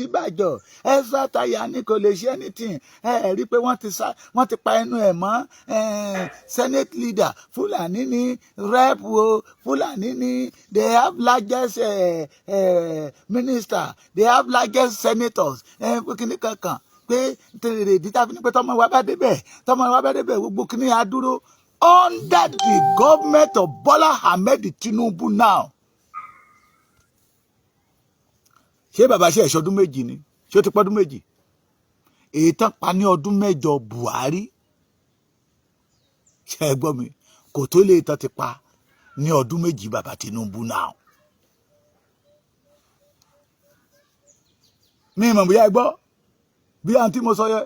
Ọ̀ṣínbàjò extra tire ní, kò lè ṣe anything. Ẹ rí i pé wọ́n ti pa ẹnu ẹ̀ mọ́. Senate leader Fúlàní ní, rep o Fúlàní ní, they have largest minister, they have largest senators. Kíní kankan pé tèrè ìdí tá a fi ní pé tọmọ wa bá débẹ̀, tọmọ wa bá débẹ̀, gbogbo kíní á dúró under the government of Bola Ahmed Tinubu now. Ṣé bàbá ṣe ẹ̀ṣọ́dún 2 ni? Ṣé ó ti pọ́dún 2? Èyí tán pa ní ọdún 8 Buhari, ṣe é gbọ́ mi, kò tó lè tán ti pa ní ọdún 2 bàbá Tinubu now. Mi mọ̀ bóyá ẹ gbọ́ bí àǹtí mo sọ yẹ.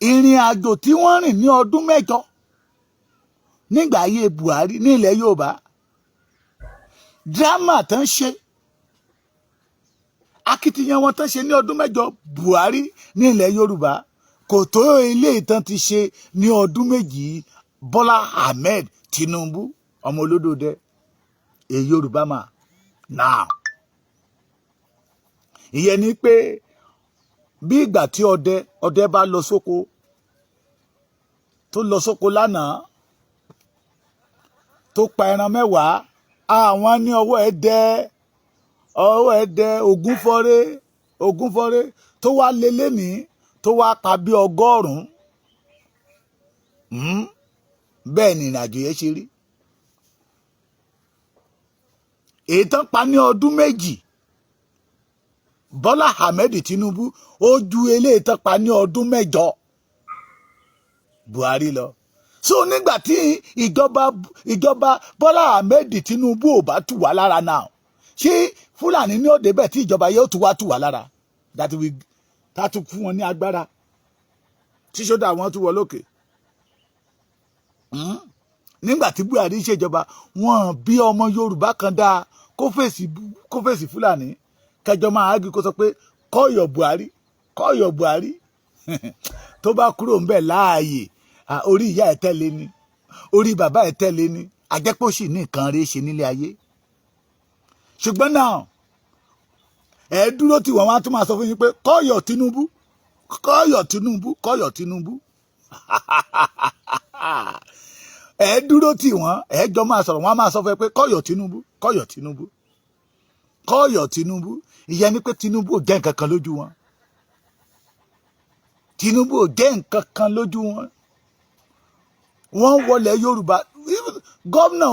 Ìrìn àjò tí wọ́n rìn ní ọdún 8 nígbà ayé Buhari ní ilẹ̀ Yorùbá, drama tán ṣe, akitiyan wọn tán ṣe ní ọdún 8 Buhari ní ilẹ̀ Yorùbá, kò tó ilé ìtàn ti ṣe ní ọdún 2 Bọ́lá Ahmed Tinubu, ọmọ olódòdẹ, a Yorùbá man now. Ìyẹn ni pé bí ìgbà tí ọdẹ bá lọ sóko, tó lọ sóko lánàá, tó pa ẹran 10, àwọn ní ọwọ́ ẹ dẹ, ọwọ́ ẹ dẹ ogún fọ́rẹ́, ogún fọ́rẹ́, tó wá lé lénìí, tó wá pa bí 100. Bẹ́ẹ̀ ni ìrìnàjò yẹn ṣe rí. Èyí tán pa ní ọdún 2 Bọ́lá Ahmed Tinubu, ó ju eléyìí tán pa ní ọdún 8 Buhari lọ. So nígbà tí ìjọba Bọ́lá Ahmed Tinubu ò bá tù wá lára náà, ṣé Fúlàní ní òde bẹ́ẹ̀ tí ìjọba yóò tù wá lára, that we tá tún fún wọn ní agbára tí sódà wọn tún wọ lókè? Nígbà tí Buhari ṣèjọba, wọn bí ọmọ Yorùbá kan dáa kó fèsì Fúlàní, kẹjọ máa ági kó sọ pé kọ́yọ̀ Buhari, kọ́yọ̀ Buhari. Tó bá kúrò ńbẹ̀ láàyè, orí ìyá ẹ̀ tẹ̀lé ni, orí bàbá ẹ̀ tẹ̀lé ni, àjẹpọ̀sì ní nǹkan rí ṣe nílé ayé. Ṣùgbọ́n náà, ẹ dúró tí wọ́n wá tún máa sọ fún yín pé kọ́yọ̀ Tinubu, kọ́yọ̀ Tinubu, kọ́yọ̀ Tinubu. Ẹ dúró tì wọ́n, ẹ jọ máa sọ̀rọ̀, wọ́n á máa sọ fún ẹ pé kọ́yọ̀ Tinubu, kọ́yọ̀ Tinubu, kọ́yọ̀ Tinubu. Ìyẹn ni pé Tinubu ò jẹ́ nǹkan kan lójú wọn. Tinubu ò jẹ́ nǹkan kan lójú wọn. Wọ́n wọlé Yorùbá, gómìnà,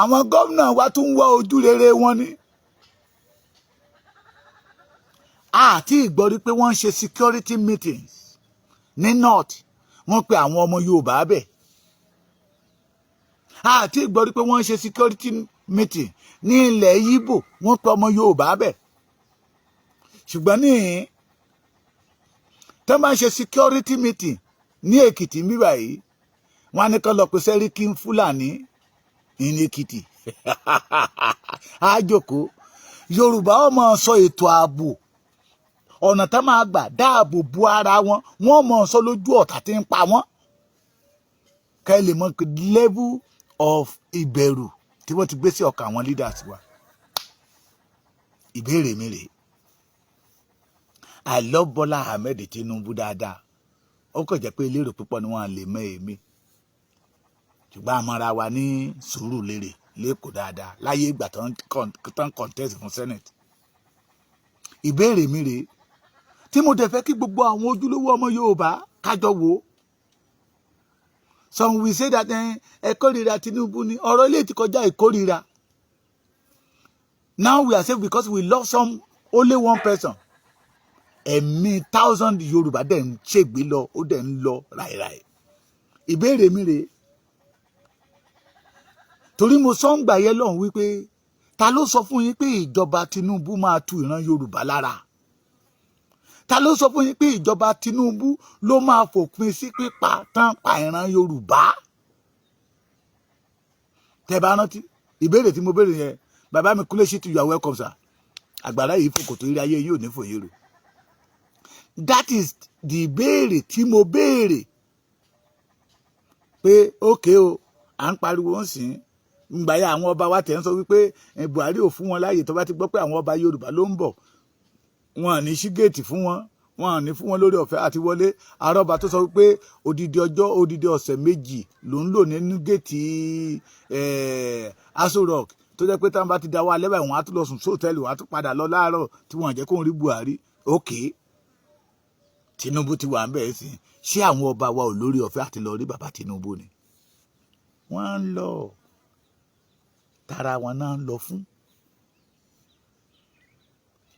àwọn gómìnà wa tún wá ojú rere wọn ni. Àti ìgbọ́ rí pé wọ́n ń ṣe security meetings ní north, wọ́n pe àwọn ọmọ Yorùbá bẹ̀. Àti ìgbọ́ rí pé wọ́n ń ṣe security meeting ní ilẹ̀ Yíbò, wọ́n pe ọmọ Yorùbá bẹ̀. Ṣùgbọ́n ní tẹ́ máa ń ṣe security meeting ní Èkìtì níbà yìí, wọ́n á ní kán lọ pe Sẹ́ríkì Fúlàní ní Èkìtì, á jókòó. Yorùbá ó máa sọ ètò ààbò, ọ̀nà tá máa gbà dáàbò bo ara wọn, wọ́n máa sọ lójú ọ̀tá tí ń pa wọ́n. Ká ẹ lè mọ level of ìbẹ̀rù tí wọ́n ti gbé sí ọkàn àwọn leaders wa. Ìbéèrè mi rèé. I love Bọ́lá Ahmed Tinubu dáadáa. Ó kàn jẹ́ pé elérò púpọ̀ ni wọ́n lè mọ èmi, ṣùgbọ́n àmọ́ra wa ní sùúrù lérè lẹ́kọ̀ọ́ dáadáa láyé ìgbà tán contest fún senate. Ìbéèrè mi rèé tí mo dẹ̀ fẹ́ kí gbogbo àwọn ojúlówó ọmọ Yorùbá kájọ wò ó. Some will say that ẹ kórìíra Tinubu ni. Ọ̀rọ̀ ilé ti kọjá ìkórìíra. Now we are safe because we love some only one person. Ẹ̀mí thousand Yorùbá dẹ̀ ń ṣègbè lọ, ó dẹ̀ ń lọ ràìràì. Ìbéèrè mi rèé, torí mo sọ ń gbà yẹn lọ́hùn wípé ta ló sọ fún yín pé ìjọba Tinubu máa tu ìran Yorùbá lára? Ta ló sọ fún yín pé ìjọba Tinubu ló máa fòpin sí pípa tán pa ìran Yorùbá? Tẹ́ bá rántí ìbéèrè tí mo béèrè yẹn, bàbá mi Kúnlé Ṣítù, you are welcome, sir. Àgbàrá yìí fòkòtò rí ayé yìí ò ní fòye rò. That is the ìbéèrè tí mo béèrè pé ókè o, à ń pariwo ń sìn ngbà yà, àwọn ọba wa tẹ̀ ń sọ wípé Buhari ò fún wọn láàyè. Tó bá ti gbọ́ pé àwọn ọba Yorùbá ló ń bọ̀. Wọn à ní ṣí géètì fún wọn, wọn à ní fún wọn lórí ọ̀fẹ́ àti wọlé. Arọ́ba tó sọ pé odidi ọjọ́, odidi ọ̀sẹ̀ 2 ló ń lò nínú géètì Aso Rock, tó jẹ́ pé táwọn bá ti da wá lẹ́bàá, wọn á tún lọ sùn sóòtẹ́ẹ̀lì, wọn á tún padà lọ láàárọ̀, tí wọn jẹ́ kó ń rí Buhari. Okay, Tinubu ti wà ń bẹ̀rẹ̀ sí. Ṣé àwọn ọba wa ò lórí ọ̀fẹ́ àti lọ rí bàbá Tinubu ni? Wọ́n ń lọ tara wọn náà ń lọ fún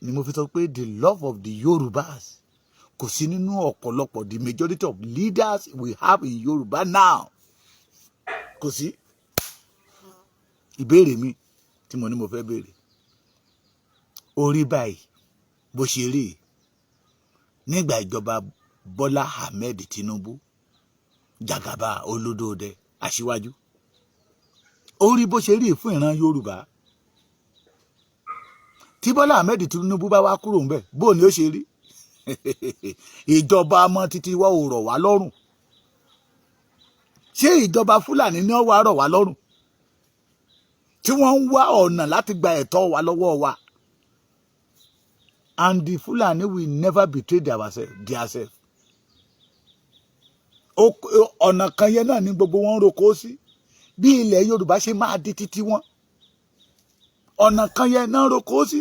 ni. Mo fi sọ pé the love of the Yorubas kò sí nínú ọ̀pọ̀lọpọ̀, the majority of leaders we have in Yorùbá now, kò sí. Ìbéèrè mi tí mo ní mo fẹ́ béèrè orí báyìí, bó ṣe rí nígbà ìjọba Bọ́lá Ahmed Tinubu, Jagaba, olódòdẹ, aṣíwájú, ó rí bó ṣe rí fún ìran Yorùbá, tí Bọ́lá Ahmed Tinubu bá wá kúrò ńbẹ̀, bó ni ó ṣe rí? Ìjọba ọmọ títí wá ò rọ̀ wá lọ́rùn. Ṣé ìjọba Fúlàní ní ó wá rọ̀ wá lọ́rùn, tí wọ́n ń wá ọ̀nà láti gba ẹ̀tọ́ wa lọ́wọ́ wa? And the Fulani will never betray their self. Ọ̀nà kan yẹn náà ni gbogbo wọn ń roko sí, bí ilẹ̀ Yorùbá ṣe máa di títí wọn. Ọ̀nà kan yẹn náà ń roko sí.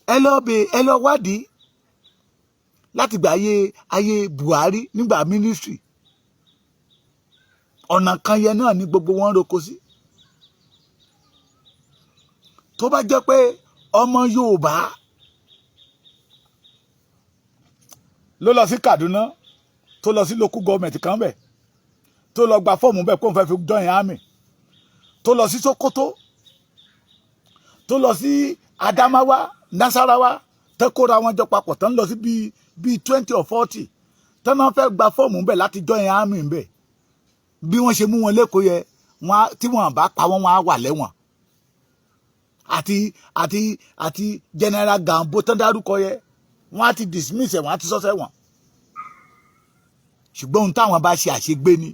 Ẹ lọ bẹ, ẹ lọ wádìí láti gbà ayé Buhari nígbà ministry, ọ̀nà kan yẹn náà ni gbogbo wọn ń roko sí. Tó bá jẹ́ pé ọmọ Yorùbá ló lọ sí Kaduna, tó lọ sí local government kan bẹ̀, tó lọ gba fọ́ọ̀mù bẹ́ẹ̀ kó n fẹ́ fi join army, tó lọ sí Sokoto, tó lọ sí Adamawa, Nasarawa, tẹ́ kóra wọn jọ papọ̀, tán lọ sí bíi 20 or 40, tán náà fẹ́ gba fọ́ọ̀mù bẹ́ẹ̀ láti join army bẹ́ẹ̀, bí wọ́n ṣe mú wọn lẹ́kọ̀ọ́ yẹ, wọ́n tí wọ́n bá pa wọ́n, wọ́n á wà lẹ́wọ̀n. Àti General Gambo tán dárúkọ yẹ, wọ́n á ti dismiss ẹ̀, wọ́n á ti sọ́sẹ́ wọn. Ṣùgbọ́n ohun táwọn bá ṣe, àṣegbé ni.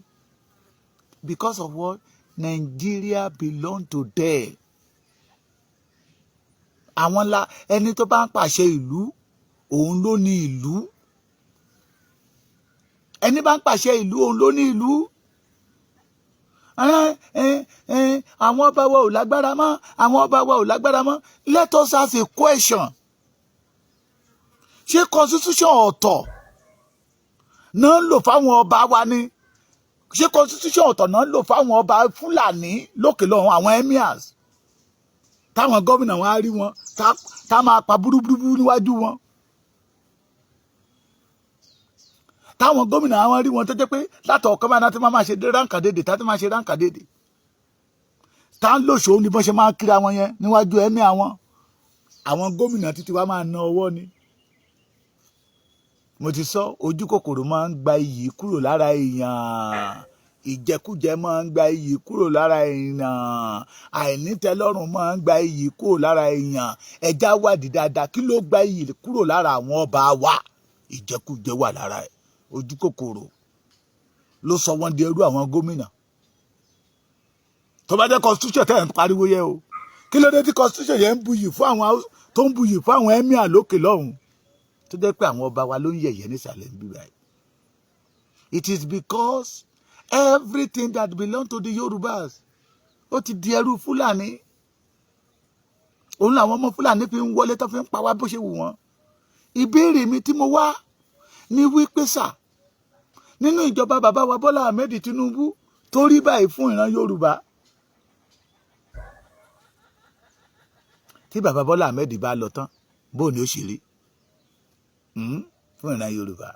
Because of what? Nigeria belong to them. Àwọn ńlá, ẹni tó bá ń pàṣẹ ìlú, òun ló ní ìlú. Ẹni bá ń pàṣẹ ìlú, òun ló ní ìlú. Àwọn ọba wa ò lágbára mọ́, àwọn ọba wa ò lágbára mọ́. Let us ask a question: ṣé constitution ọ̀tọ̀ náà ń lò fáwọn ọba wa ni? Ṣé constitution ọ̀tọ̀ náà ń lò fáwọn ọba Fúlàní lókè lọ́hùn, àwọn emirs, táwọn gómìnà wọn á rí wọn tá máa pa búrúburú níwájú wọn, táwọn gómìnà àwọn rí wọn, tó jẹ́ pé látọ̀ ọ̀kan báyìí náà ti máa ṣe ránkàdédè, tá ti máa ṣe ránkàdédè, tá ń lòṣò ní bọ́n ṣe máa kíra wọn yẹn níwájú ẹ̀mí àwọn gómìnà títí wá máa ná ọwọ́ ni? Mo ti sọ, ojú kòkòrò máa ń gba iyì kúrò lára èèyàn, ìjẹkújẹ máa ń gba iyì kúrò lára èèyàn, àìnítẹ́lọ́rùn máa ń gba iyì kúrò lára èèyàn. Ẹja wádìí dáadáa, kí ló gba iyì kúrò lára àwọn ọba wa? Ìjẹkújẹ wà lára ẹ̀, ojú kòkòrò ló sọ wọ́n di ẹrú àwọn gómìnà. Tó bá jẹ́ constitution tẹ́ ẹ̀ ń pariwo yẹ o, kí ló dé tí constitution yẹn ń buyì fún àwọn tó ń buyì fún àwọn emir lókè lọ́hùn, tó jẹ́ pé àwọn ọba wa ló ń yẹ̀yẹ́ nísàlẹ̀ ń bí báyìí? It is because everything that belong to the Yorubas, ó ti di ẹrú Fúlàní. Òun làwọn ọmọ Fúlàní fi ń wọlé, tó fi ń pa wá bó ṣe wù wọ́n. Ìbéèrè mi tí mo wá ní wípé sà, nínú ìjọba bàbá wa Bọ́lá Ahmed Tinubu tó rí báyìí fún ìran Yorùbá, tí bàbá Bọ́lá Ahmed bá lọ tán, bó ni ó ṣe rí fún ìran Yorùbá?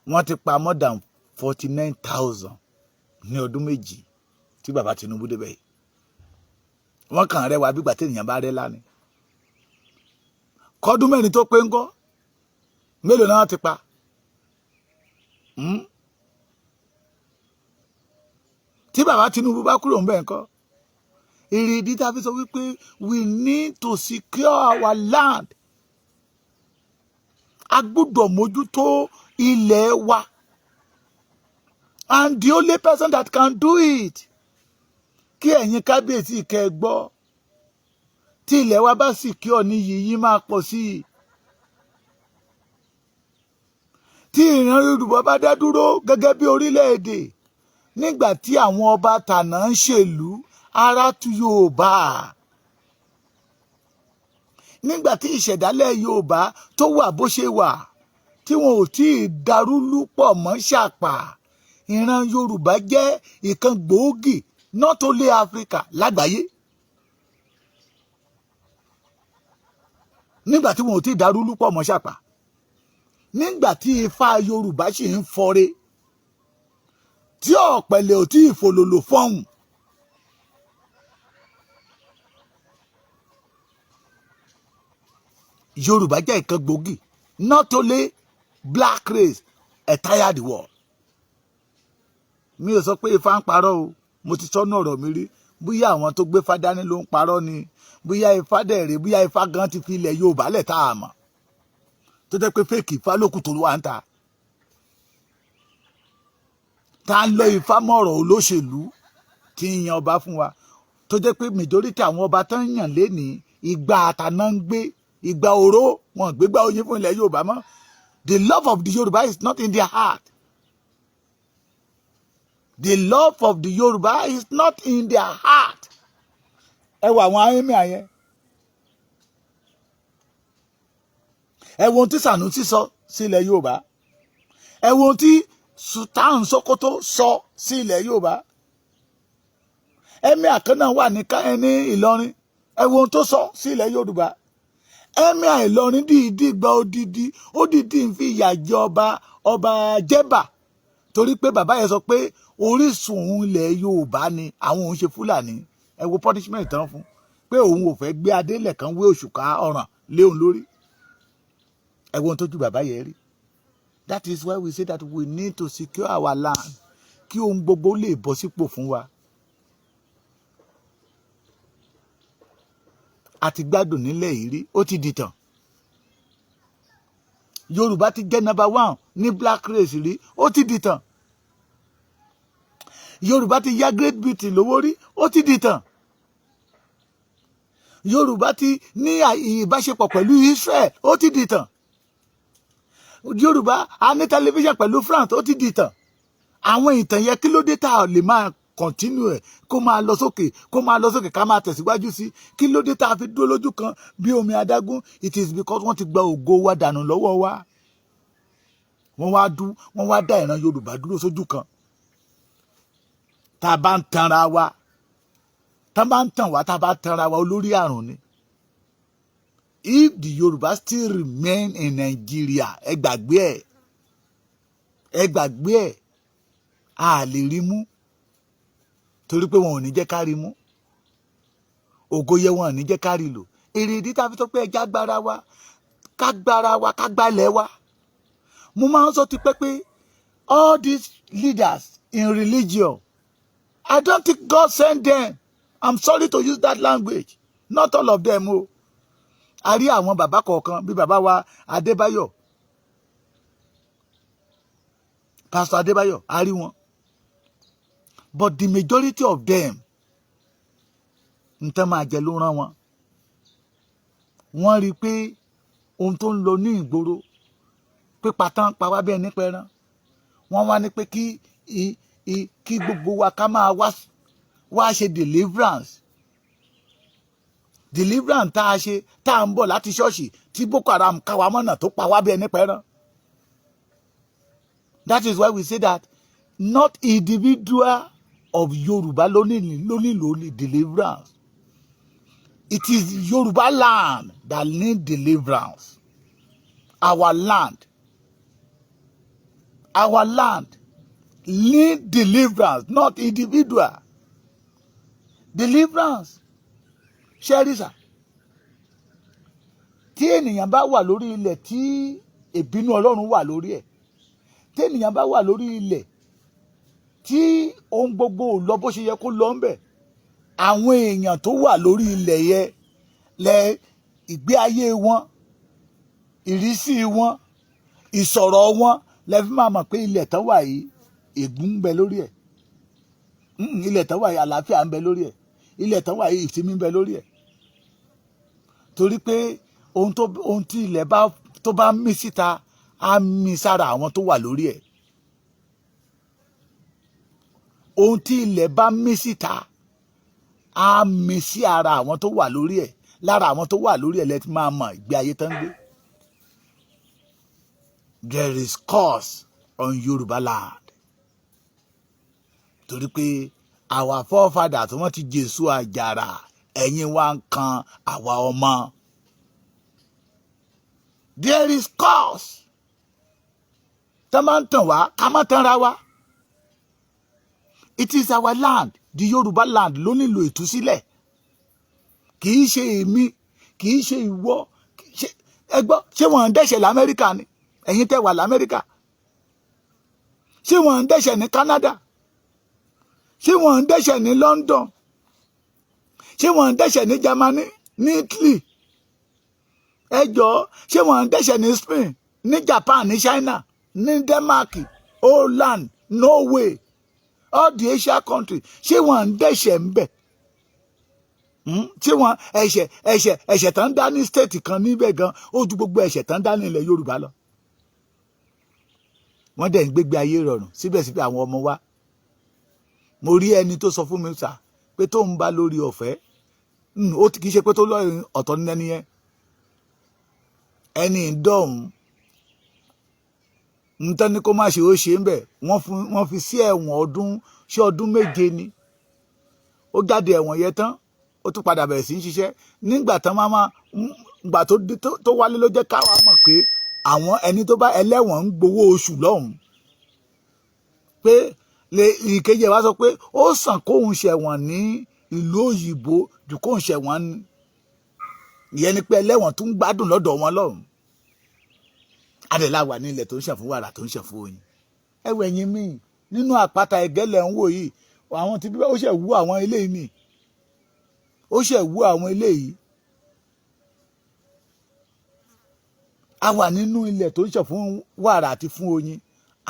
Wọ́n ti pa more than 49,000 ní ọdún 2 tí bàbá Tinubu débẹ̀ yìí. Wọ́n kàn rẹwà bí gbà tí ènìyàn bá rẹ́ lánìí. Kọ́dún 4 tó pé ńkọ́, mélòó náà ti pa? Tí bàbá Tinubu bá kúrò ńbẹ̀ ńkọ́? Èrèdí tá a fi sọ wípé we need to secure our land, a gbọ́dọ̀ mójútó ilẹ̀ wa, and the only person that can do it, kí ẹ̀yin kábíyèsí kẹ́ ẹ gbọ́, Tí ilẹ̀ wa bá secure ní yìnyín máa pọ̀ sí i. Tí ìran Yorùbá bá dá dúró gẹ́gẹ́ bí orílẹ̀-èdè, nígbà tí àwọn ọba tànà ń ṣèlú, ara tu Yorùbá. Nígbà tí ìṣẹ̀dálẹ̀ Yorùbá tó wà bó ṣe wà, tí wọn ò tí ì darúlú pọ̀ mọ́ ṣàpà, ìran Yorùbá jẹ́ ìkan gbòógì, not only Africa, lágbàáyé. Nígbà tí wọn ò tí ì darúlú pọ̀ mọ́ ṣàpà, nígbà tí ifá Yorùbá sì ń fọre, tí ọ̀pẹ̀lẹ̀ ò tí ì fòlòlò fọ́hùn, Yorùbá jẹ́ ìkan gbòógì, not only black race, entire the world. Mi ò sọ pé ifá ń parọ́ o. Mo ti sọ́nà ọ̀rọ̀ mi rí, bóyá àwọn tó gbé fá dání ló ń parọ́ ni, bóyá ifá dẹ̀ rèé, bóyá ifá gan ti fi ilẹ̀ Yorùbá lẹ̀ tá a mọ̀, tó jẹ́ pé fake ifá lókùn tó wà ń ta, tá a lọ ifá mọ̀rọ̀ olóṣèlú tí ń yan ọba fún wa, tó jẹ́ pé majority àwọn ọba tó ń yàn lénìí, ìgbà àtàná ń gbé ìgbà oró wọn, gbégbá oyin fún ilẹ̀ Yorùbá mọ́. The love of the Yorùbá is not in their heart. The love of the Yorùbá is not in their heart. Ẹ wo àwọn emir yẹn, ẹ wo ohun tí Sanusi sọ sí ilẹ̀ Yorùbá, ẹ wo ohun tí Sultan Sokoto sọ sí ilẹ̀ Yorùbá. Emir kan náà wà ní Ìlọrin, ẹ wo ohun tó sọ sí ilẹ̀ Yorùbá. Emir Ìlọrin dìídì gba odidi, ó dìídì ń fi ìyà jẹ ọba Jẹ́bà, torí pé bàbá yẹn sọ pé orísun òun ilẹ̀ Yorùbá ni àwọn, òun ṣe Fúlàní. Ẹ wo punishment tán fún, pé òun ò fẹ́ gbé adélẹ̀ kan wé òṣùká ọ̀ràn lé òun lórí. Ẹ wo ohun tójú bàbá yẹn rí. That is why we say that we need to secure our land, kí ohun gbogbo lè bọ́ sípò fún wa. A ti gbádùn nílẹ̀ yìí rí, ó ti dìtàn. Yorùbá ti jẹ́ number one ní black race rí, ó ti dìtàn. Yorùbá ti yá Great Britain lówó rí, ó ti dìtàn. Yorùbá ti ní ìbáṣepọ̀ pẹ̀lú Israel, ó ti dìtàn. Yorùbá a ní tẹlifíṣàn pẹ̀lú France, ó ti dìtàn. Àwọn ìtàn yẹn, kí ló dé tá a lè máa continue ẹ̀, kó máa lọ sókè, kó máa lọ sókè, ká máa tẹ̀síwájú sí? Kí ló dé tá a fi dúró lójú kan bí omi adágún? It is because wọ́n ti gba ògo wa dànù lọ́wọ́ wa. Wọ́n wá dá ìran Yorùbá dúró sójú kan. Tá a bá ń tanra wa, tá a bá ń tàn wá, tá a bá tanra wa, olórí àrùn ni. If the Yorùbá still remain in Nigeria, ẹ gbàgbé ẹ, ẹ gbàgbé ẹ, a lè rí mú, torí pé wọn ò ní jẹ́ ká rí mú ògo yẹ, wọn ò ní jẹ́ ká rí lò. Èrè ìdí tá a fi sọ pé ẹja gbára wa, ká gbára wa, ká gbálẹ̀ wa. Mo máa ń sọ tipẹ́ pé all these leaders in religion, I don't think God sent them. I'm sorry to use that language. Not all of them o. A rí àwọn bàbá kọ̀ọ̀kan bí bàbá wa Adébáyọ̀, Pastor Adébáyọ̀, a rí wọn, but the majority of them, nǹkan máa jẹ ló rán wọn. Wọ́n rí i pé ohun tó ń lọ ní ìgboro, pípa tán pa wá bí ẹni pẹran, wọ́n wá ní pé kí gbogbo wa ká máa wá ṣe deliverance. Deliverance tá a ṣe, tá a ń bọ̀ láti ṣọ́ọ̀ṣì, tí Boko Haram ká wa mọ́nà, tó pa wá bí ẹni pẹran. That is why we say that not individual of Yorùbá ló nílò deliverance. It is Yorùbá land that need deliverance. Our land, our land need deliverance, not individual deliverance. Ṣẹ́ríṣà, tí ènìyàn bá wà lórí ilẹ̀ tí ìbínú Ọlọ́run wà lórí ẹ̀, tí ènìyàn bá wà lórí ilẹ̀ tí ohun gbogbo ò lọ bó ṣe yẹ kó lọ ń bẹ̀, àwọn èèyàn tó wà lórí ilẹ̀ yẹn lẹ, ìgbé ayé wọn, ìrísí wọn, ìsọ̀rọ̀ wọn, lẹ fi máa mọ̀ pé ilẹ̀ tán wà yìí, ègún ń bẹ lórí ẹ̀. Ilẹ̀ tán wà yìí, àlàáfíà ń bẹ lórí ẹ̀. Ilẹ̀ tán wà yìí, ìsinmi ń bẹ lórí ẹ̀. Torí pé ohun tí ilẹ̀ bá tó bá mí síta, á mí sára àwọn tó wà lórí ẹ̀. Ohun tí ilẹ̀ bá mí síta, á mí sí ara àwọn tó wà lórí ẹ̀. Lára àwọn tó wà lórí ẹ̀ lẹ́tí máa mọ̀ ìgbé ayé tán gbé. There is curse on Yorùbá land, torí pé our forefathers, wọ́n ti jésù àjàrà, ẹ̀yìn wa ń kan àwa ọmọ. There is curse. Tá máa ń tàn wá, ká má tanra wa. It is our land, the Yorùbá land, ló nílò ìtúsílẹ̀. Kì í ṣe èmi, kì í ṣe ìwọ. Ẹ gbọ́, ṣé wọ́n ń dẹ́ṣẹ̀ lamẹ́ríkà ni? Ẹ̀yin tẹ́ wà lamẹ́ríkà, ṣé wọ́n ń dẹ́ṣẹ̀ ní Canada? Ṣé wọ́n ń dẹ́ṣẹ̀ ní London? Ṣé wọ́n ń dẹ́ṣẹ̀ ní Germany, ní Italy? Ẹ jọ̀ọ́, ṣé wọ́n ń dẹ́ṣẹ̀ ní Spain, ní Japan, ní China, ní Denmark, Holland, Norway, all the Asia country? Ṣé wọ́n ń dẹ́ṣẹ̀ ń bẹ̀? Ṣé wọ́n ẹ̀ṣẹ̀ tán dá ní state kan níbẹ̀ gan, ó ju gbogbo ẹ̀ṣẹ̀ tán dá ní ilẹ̀ Yorùbá lọ? Wọ́n dẹ̀ ń gbégbé ayé rọrùn síbẹ̀síbẹ̀. Àwọn ọmọ wa, mo rí ẹni tó sọ fún mi sà pé tóun bá lórí ọ̀fẹ́, ó kì í ṣe pé tó lọ́rin ọ̀tọ̀ ní ẹni yẹn, ẹni dọ̀hún ntọ́ ní kó má ṣe, ó ṣe ń bẹ̀. Wọ́n fi sí ẹ̀wọ̀n ọdún, ṣé ọdún 7 ni. Ó jáde ẹ̀wọ̀n yẹn tán, ó tún padà bẹ̀rẹ̀ sí í ṣiṣẹ́. Nígbà tán máa gbà tó wálé, ló jẹ́ káwa mọ̀ pé àwọn ẹni tó bá ẹlẹ́wọ̀n ń gbowó oṣù lọ́hùn. Pé lè ìkejì ẹ̀ wá sọ pé ó sàn kóun ṣẹ̀wọ̀n ní ìlú òyìnbó jù kóun ṣẹ̀wọ̀n ní. Ìyẹn ni pé ẹlẹ́wọ̀n tún gbádùn lọ́dọ̀ wọn lọ́hùn. Adẹ̀lá wà ní ilẹ̀ tó ń ṣàn fún wàrà, tó ń ṣàn fún oyin. Ẹwẹ̀ yín míì nínú àpáta ẹ̀gẹ́lẹ̀ ń wò yìí, àwọn tí ó ṣẹ̀ wú àwọn eléyìí ni, ó ṣẹ̀ wú àwọn eléyìí. A wà nínú ilẹ̀ tó ń ṣàn fún wàrà àti fún oyin,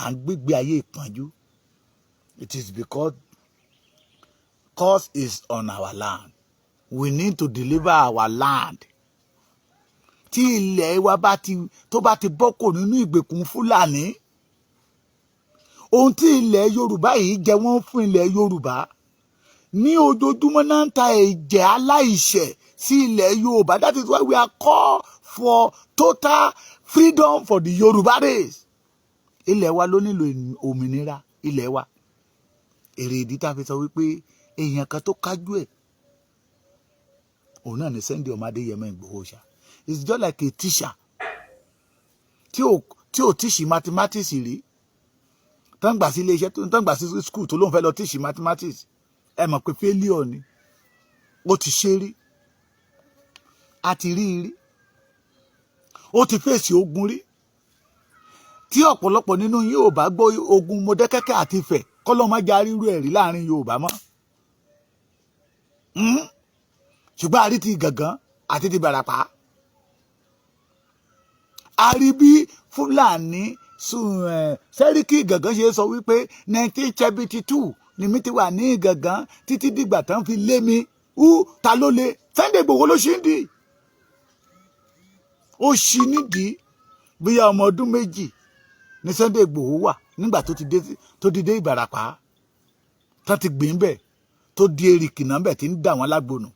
à ń gbégbé ayé ìpọ́njú. It is because curse is on our land. We need to deliver our land. Tí ilẹ̀ wa bá ti tó bá ti bọ́ kò nínú ìgbèkùn Fúlàní, ohun tí ilẹ̀ Yorùbá yìí jẹ wọ́n fún ilẹ̀ Yorùbá ní ojoojúmọ́ náà ń ta ẹ̀jẹ̀ aláìṣẹ̀ sí ilẹ̀ Yorùbá. That is why we are called for total freedom for the Yorùbá race. Ilẹ̀ wa ló nílò òmìnira ilẹ̀ wa. Èrè ìdí tá a fi sọ wípé èèyàn kan tó kájú ẹ̀, òun náà ní Sunday ọmọ Adéyẹmọ Ìgbòho ṣá. It's just like a teacher tí ò teach mathematics rí, tán gbà sí ilé iṣẹ́, tán gbà sí school, tó lóun fẹ́ lọ teach mathematics. Ẹ mọ̀ pé failure ni. Ó ti ṣe rí, a ti rí i rí, ó ti fèsì ogun rí. Tí ọ̀pọ̀lọpọ̀ nínú yín ò bá gbọ́, ogun Mọdákẹ́kẹ́ àti Ifẹ̀, kọ́lọ́ má já rírú ẹ̀rí láàrin Yorùbá mọ́. Ṣùgbọ́n a rí ti Gàngán àti ti Ìbàràpá, a rí bí Fúlàní Sẹ́ríkì Gàngán ṣe sọ wípé 1972 ni mi ti wà ní Gàngán títí dìgbà tán fi lé mi. Ú ta ló lé? Sunday Igboho ló ṣì ń dì, ó ṣì nídìí. Bóyá ọmọ ọdún 2 ní Sunday Igboho wà nígbà tó ti dé Ìbàràpá, tán ti gbìn bẹ̀, tó di erìkì náà bẹ̀, tí ń dà wọ́n lágbónú.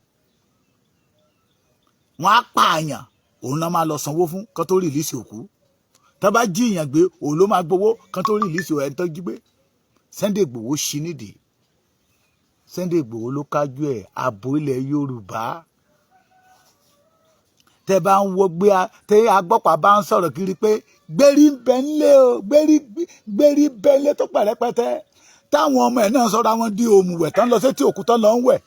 Wọ́n á pààyàn, òun náà máa lọ sanwó fún kán tó release òkú. Tá bá jí èèyàn gbé, òun ló máa gbowó kán tó release ẹni tó jí gbé. Sunday Igboho ṣí nídìí. Sunday Igboho ló kájú ẹ̀. Ààbò ilẹ̀ Yorùbá, tẹ bá ń wo gbé, tẹ agbọ́pàá bá ń sọ̀rọ̀ kiri pé gbérí ń bẹ ńlé o, gbérí, gbérí bẹ ńlé tó pẹ̀rẹ́pẹ́tẹ́, táwọn ọmọ ẹ̀ náà sọ̀rọ̀ àwọn di òmùwẹ̀ tán lọ sétí òkú tán lọ ń wẹ̀.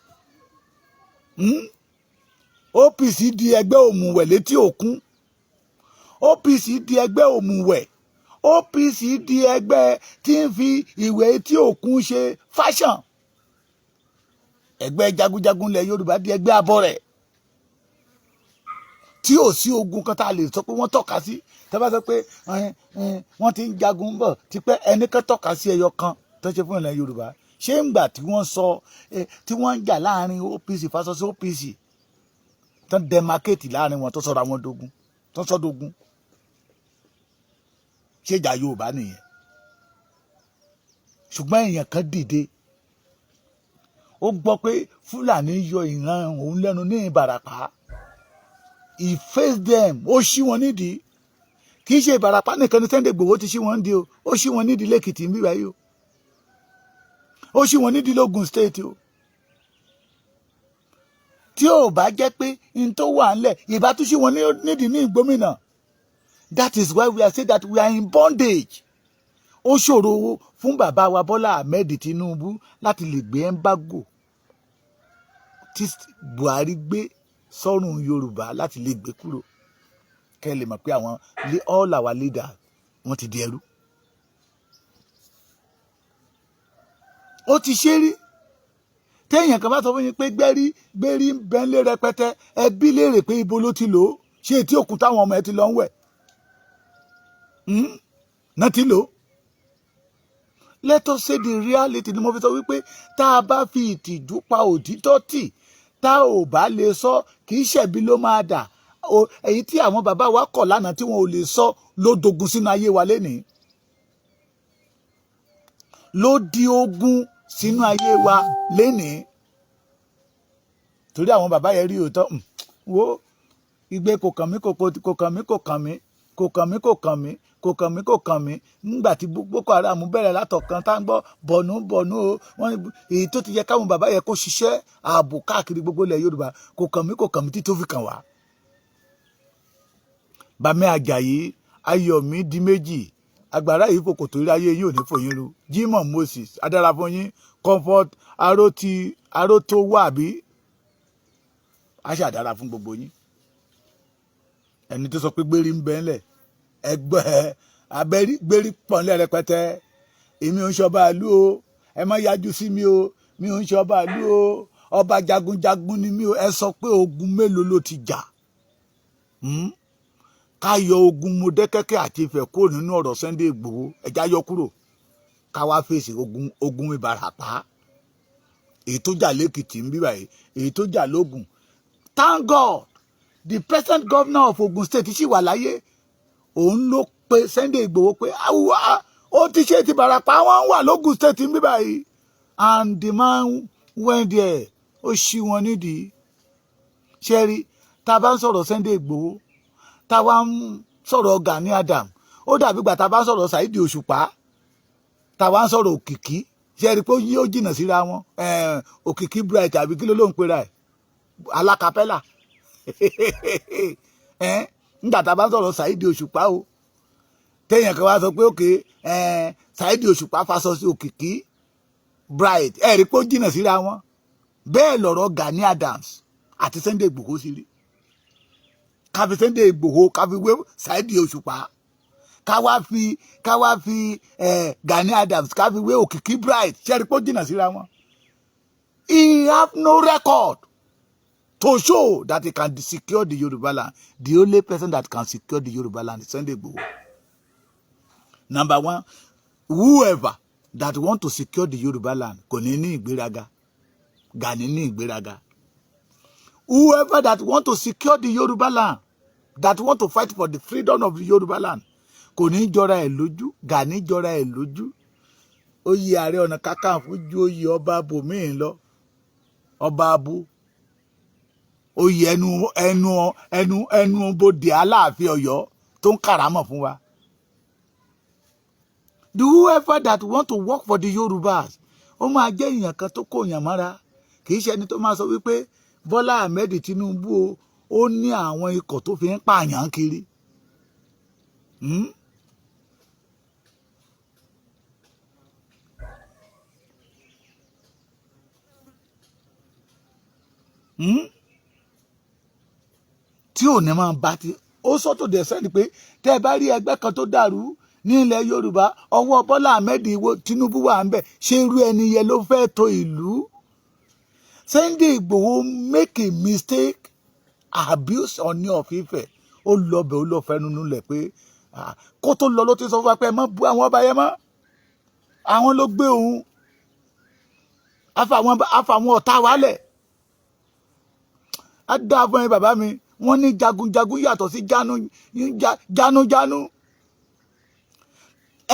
OPC di ẹgbẹ́ òmùwẹ̀ létí òkun. OPC di ẹgbẹ́ òmùwẹ̀. OPC di ẹgbẹ́ tí ń fi ìwẹ̀ etí òkun ṣe fashion. Ẹgbẹ́ jagunjagun ilẹ̀ Yorùbá di ẹgbẹ́ abọ́rẹ̀ tí ò sí ogun kan tá a lè sọ pé wọ́n tọ́ka sí. Tá a bá sọ pé wọ́n ti ń jagun bọ̀ tipẹ́, ẹnì kan tọ́ka sí ẹyọ kan tó ṣe fún ilẹ̀ Yorùbá. Ṣé ń gbà tí wọ́n sọ tí wọ́n ń jà láàrin OPC versus OPC, Tán demarcate láàrin wọn, tó sọ̀rọ̀ àwọn dogun, tó sọ́dọ̀gún. Ṣèjà Yorùbá nìyẹn. Ṣùgbọ́n èèyàn kan dìde, ó gbọ́ pé Fúlàní yọ ìran òun lẹ́nu ní Ìbàràpá. He faced them, ó ṣí wọn nídìí. Kì í ṣe Ìbàràpá nìkan ní Sunday Igboho ti ṣí wọn nídìí o. Ó ṣí wọn nídìí lẹ́kìtì ń bí báyìí o, ó ṣí wọn nídìí lógùn State o. Tí ò bá jẹ́ pé n tó wà ńlẹ̀, ìbá tún ṣí wọn nídìí ní Ìgbómìnà. That is why we are saying that we are in bondage. Ó ṣòro fún bàbá wa Bọ́lá Ahmed Tinubu láti lè gbé embargo tí Buhari gbé sọ́rùn Yorùbá, láti lè gbé kúrò. Kẹ́ ẹ lè mọ̀ pé àwọn all our leaders, wọ́n ti di ẹrú. Ó ti ṣe rí. Téèyàn kan bá sọ fún yín pé gbẹ́rí gbérí ń bẹ́ńlé rẹpẹtẹ, ẹbí léèrè pé ibo ló ti lò ó? Ṣé etí òkun táwọn ọmọ ẹ ti lọ ń wẹ̀ náà ti lò ó? Let us say the reality. Ni mo fi sọ wípé tá a bá fi ìtìjú pa òtítọ́ tì, tá ò bá lè sọ, kì í ṣẹ̀bi ló máa dà. Èyí tí àwọn bàbá wa kọ̀ lánàá tí wọn ò lè sọ ló dogun sínú ayé wa lénìí, ló di ogun sínú ayé wa lénìí, torí àwọn bàbá yẹn rí òótọ́. Wo igbe, kò kàn mí, kò kàn mí, kò kàn mí, kò kàn mí, kò kàn mí, kò kàn mí, kò kàn mí. Nígbà tí Boko Haram bẹ̀rẹ̀ látọ̀kan tá ń gbọ́ bọ̀nú bọ̀nú o, wọ́n èyí tó ti yẹ káwọn bàbá yẹ kó ṣiṣẹ́ ààbò káàkiri gbogbo ilẹ̀ Yorùbá, kò kàn mí, kò kàn mí, títí tó fi kàn wá. Bàmí Àjàyí Ayọ̀mí di méjì, agbára yìí kò kòtò rí ayé yìí ò ní fòyín ru. Jimoh Moses adára fún yín. Comfort Arótí Arótó wà bí a ṣàdára fún gbogbo yín. Ẹni tó sọ pé gbérí ń bẹ ńlẹ̀, ẹgbẹ́ abẹ́rí gbérí pọ̀nlẹ̀ rẹpẹtẹ. Èmi ò ń ṣọba ìlú o, ẹ má yájú sí mi o. Mi ò ń ṣọba ìlú o, ọba jagunjagun ni mi o. Ẹ sọ pé ogun mélòó ló ti jà? Ká yọ ogun Mọdákẹ́kẹ́ àti Ifẹ̀ kúrò nínú ọ̀rọ̀ Sunday Igboho, ẹ̀já yọ kúrò, ká wá fèsì ogun Ìbàràpá, èyí tó jà lẹ́kìtì ń bí báyìí, èyí tó jà lógùn. Thank God, the present governor of Ogun State ṣì wà láyé. Òun ló pe Sunday Igboho pé awúwá ó ti ṣe ti Ìbàràpá, wọn wà lógùn State ń bí báyìí, and the man went there, ó ṣí wọn nídìí. Ṣe rí, tá a bá ń sọ̀rọ̀ Sunday Igboho, tá a wá ń sọ̀rọ̀ Gani Adam, ó dàbí gbà tá a bá ń sọ̀rọ̀ Saheed Òṣùpá, tá a wá ń sọ̀rọ̀ Òkìkí. Ṣe rí pé ó jìnnà síra wọn? Òkìkí Bright àbí kí ló ló ń pera ẹ̀, alákapẹ́là. Nígbà tá a bá ń sọ̀rọ̀ Saheed Òṣùpá o, téèyàn kan wá sọ pé òkè Saheed Òṣùpá fasọ sí Òkìkí Bright, ẹ rí pé ó jìnnà síra wọn. Bẹ́ẹ̀ lọ̀rọ̀ Gani Adams àti Sunday Igboho sí rí. Káfi Sunday Igboho, káfi wé Saheed Òṣùpá, ká wá fi Gani Adams, ká fi wé Òkìkí Bright, ṣe rí pé ó jìnnà síra wọn? He have no record to show that he can secure the Yoruba land. The only person that can secure the Yoruba land is Sunday Igboho. Number one, whoever that want to secure the Yoruba land kò ní ní ìgbéraga. Gani ní ìgbéraga. Whoever that want to secure the Yoruba land, that want to fight for the freedom of the Yoruba land, kò ní jọra ẹ̀ lójú. Gani jọra ẹ̀ lójú. Oyè Ààrẹ Ọ̀nà Kakanfò ju oyè ọba bòmíì lọ. Ọba abu oyè ẹnu ẹnu ẹnu ẹnu bodè Aláàfin Ọ̀yọ́ tó ń kàrámọ̀ fún wa. The whoever that want to work for the Yorubas, ó máa jẹ́ èèyàn kan tó kó èèyàn mọ́ra, kì í ṣe ẹni tó máa sọ wípé Bọ́lá Ahmed Tinubu o, ó ní àwọn ikọ̀ tó fi ń pààyàn kiri. Tí ò ní máa bá ti ó sọ́tò dẹ̀ sẹ́ni pé tẹ́ ẹ bá rí ẹgbẹ́ kan tó dàrú ní ilẹ̀ Yorùbá, ọwọ́ Bọ́lá Ahmed Tinubu wà ń bẹ̀. Ṣé irú ẹni yẹn ló fẹ́ tó ìlú? Sunday Igboho make a mistake, abuse Ọọ̀ni of Ifẹ̀. Ó lọ bẹ̀, ó lọ fẹnu nulẹ̀ pé kó tó lọ ló ti sọ fún wa pé ẹ má bú àwọn ọba yẹn mọ́, àwọn ló gbé òun àfàwọn ọ̀tá wálẹ̀. Á dáa fún ẹ, bàbá mi. Wọ́n ní jagunjagun yàtọ̀ sí jánu jánu.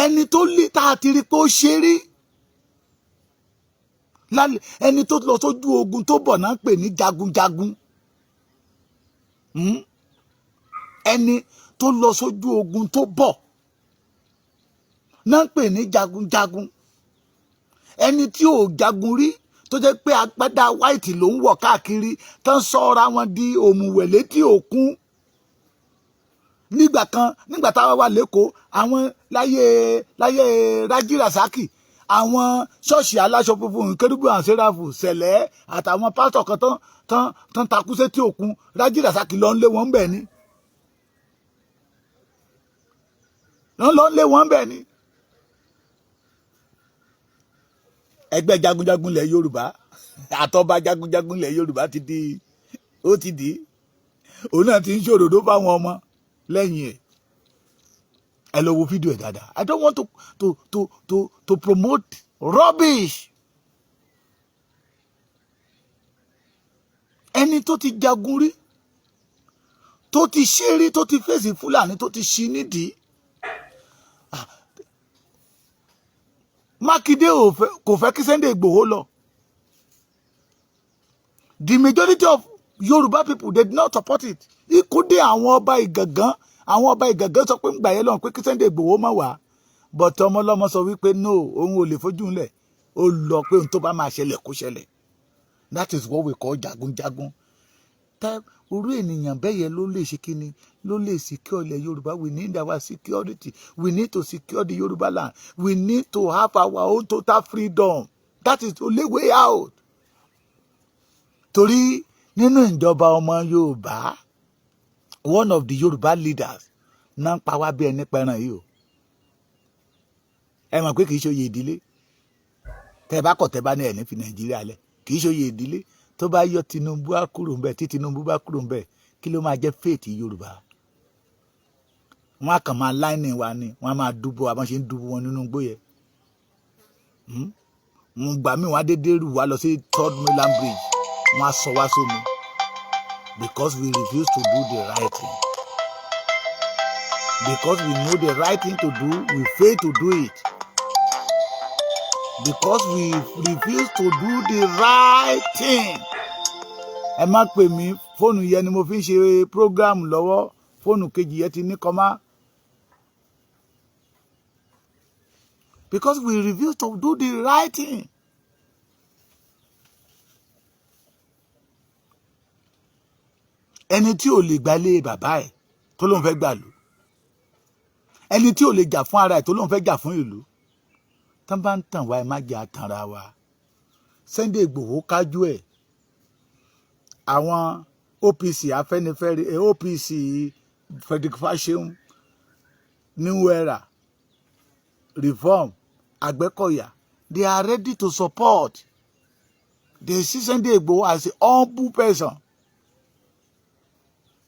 Ẹni tó lé tá a ti rí pé ó ṣe rí lálẹ́, ẹni tó lọ sójú ogun tó bọ̀ náà ń pè ní jagunjagun. Ẹni tó lọ sójú ogun tó bọ̀ náà ń pè ní jagunjagun. Ẹni tí ò jagun rí, tó jẹ́ pé agbádá white ló ń wọ̀ káàkiri, tán sọ́ra wọn di òmùwẹ̀ létí òkun nígbà kan, nígbà táwa wà lẹ́kọ̀ọ́, àwọn láyé Rájí Rasaki, àwọn ṣọ́ọ̀ṣì aláṣọ funfun, Kérúbù and Séráfù, Sẹ̀lẹ̀ àtàwọn pásítọ̀ kan tán takú sétí òkun, Rájí Rasaki lọ ń lé wọn bẹ̀ ni, lọ ń lé wọn bẹ̀ ni. Ẹgbẹ́ jagunjagun ilẹ̀ Yorùbá àtọba jagunjagun ilẹ̀ Yorùbá ti di, ó ti di, òun náà ti ń ṣòrodo fáwọn ọmọ lẹ́yìn ẹ̀. Ẹ lọ wo fídíò ẹ̀ dáadáa. I don't want to promote rubbish. Ẹni tó ti jagun rí, tó ti ṣe rí, tó ti fèsì Fúlàní, tó ti ṣí nídìí. Mákindé kò fẹ́ kí Sunday Igboho lọ. The majority of Yorùbá people, they did not support it. Ikú dé àwọn ọba Ìgàngán. Àwọn ọba Ìgàngán sọ pé ń gbà yẹn lọ́hùn pé kí Sunday Igboho má wá, but ọmọlọ́mọ sọ wípé no, òun ò lè fojú ńlẹ̀. Ó lọ pé ohun tó bá máa ṣẹlẹ̀ kó ṣẹlẹ̀. That is what we call jagunjagun. Tá orú ènìyàn bẹ́ẹ̀ yẹn ló lè ṣe kíni, ló lè secure ilẹ̀ Yorùbá. We need our security. We need to secure the Yorùbá land. We need to have our own total freedom. That is the only way out. Torí nínú ìjọba ọmọ Yorùbá, one of the Yorùbá leaders náà ń pa wá bí ẹni pẹran yìí o. Ẹ mọ̀ pé kì í ṣe oyè ìdílé. Tẹ́ bá kọ̀, tẹ́ bá ní ẹ̀ ní fi Nàìjíríà lẹ̀, kì í ṣe oyè ìdílé. Tó bá yọ Tinubu á kúrò ńbẹ̀, tí Tinubu bá kúrò ńbẹ̀, kí ló máa jẹ́ fate Yorùbá? Wọn á kàn máa láìní wa ni, wọn á máa dúbò àwọn ṣe ń dúbò wọn nínú igbó yẹn. Wọn gbà mí, wọn á dédé rù wá lọ sí Third Mainland Bridge, wọn á sọ wá sómi because we refuse to do the right thing. Because we know the right thing to do, we fail to do it. Because we refuse to do the right thing. Ẹ má pè mí, fóònù yẹn ni mo fi ń ṣe program lọ́wọ́, fóònù kejì yẹn ti ní kọ́má. Because we refuse to do the right thing. Ẹni tí ò lè gbalé bàbá ẹ̀ tó lóun fẹ́ gbàlú, ẹni tí ò lè jà fún ara ẹ̀ tó lóun fẹ́ jà fún ìlú, tán bá ń tàn wá, ẹ má jẹ́ àtànra wa. Sunday Igboho kájú ẹ̀. Àwọn OPC, Afẹ́nifẹ́re, OPC, Frederick Fasehun, New Era, Reform, Àgbẹ̀kọ̀yà, they are ready to support. They see Sunday Igboho as a humble person,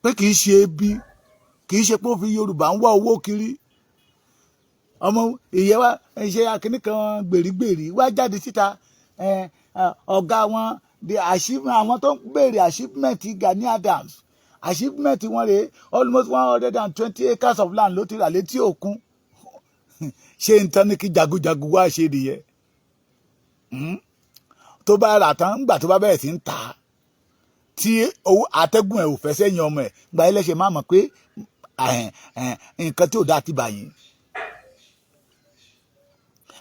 pé kì í ṣe ebi, kì í ṣe pé ó fi Yorùbá ń wá owó kiri. Ọmọ ìyẹn wa ṣe akínní kan gbèrígbèrí wá jáde síta, ọ̀gá wọn, the achievement, àwọn tó ń béèrè achievement Gani Adams, achievement wọn rèé, almost 120 acres of land ló ti rà létí òkun. Ṣé n tán ní kí jagunjagun wá ṣe nìyẹn? Tó bá rà tán, ńgbà tó bá bẹ̀rẹ̀ sí ń tà á, tí owó atẹ́gùn ẹ̀ ò fẹ́ sẹ́yìn ọmọ ẹ̀ gba ẹlẹ́ṣẹ̀, má mọ̀ pé nǹkan tí ò dáa ti bà yín.